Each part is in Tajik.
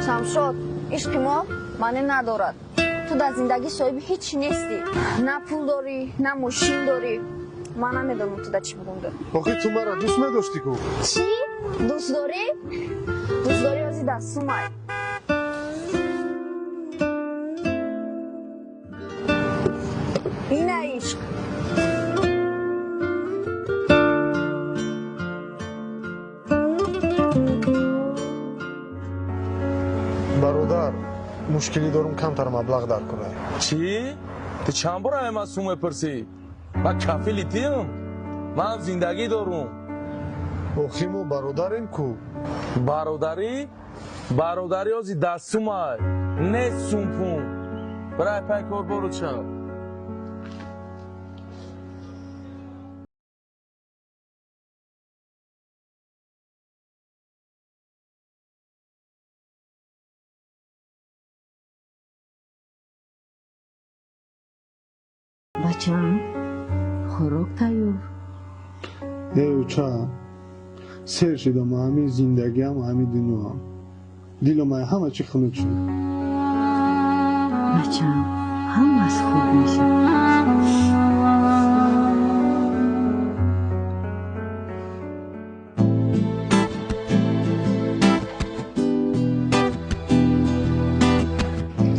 Шамшод, ишқи мо маъне надорад. Ту дар зиндагӣ соҳиби ҳеҷ нестӣ. На пул дорӣ, на мошин дорӣ. Ман намедонам ту дар чӣ бугунда. Охи ту маро дӯст медоштӣ ку? Чӣ? Дӯст дорӣ? Дӯст дорӣ ози дар сумай. Ина ишқ. Бародар, мушкилӣ дорум, камтар маблағ дар кунай. Чӣ? Ту чанд бор ай ман сум мепурсӣ? Ман кафили тиам? Ман зиндагӣ дорум. Охи мо бародарем ку. Бародарӣ? Бародарӣ ози дастсумай. Нест сумпун. Бирай пай кор бору шав. Бачаам, хӯрок тайёр. Э, уча, сер шидам ҳамин зиндагиам, ҳамин дунёам. Дилам ай ҳама чӣ хунук шуд. Бачаам, ҳамааш хуб мешавад.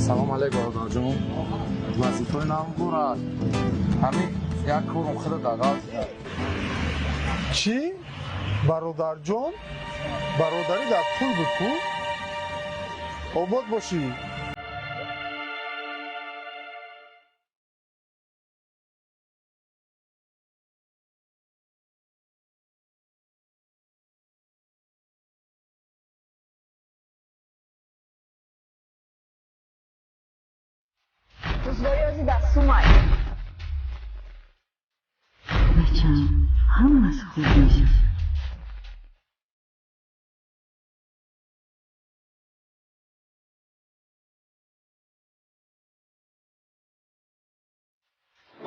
Салом алейкум, бародарҷон. Вазифаи нам бурад. Ҳамин як корум худа дағал шуда. Чӣ? Бародарҷон? Бародарӣ дар пул буд ку? Обод бошӣ. Дӯст дорӣ ози дар сумай. Бачаам, ҳамааш хуб мешавад.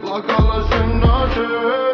Плакала 17.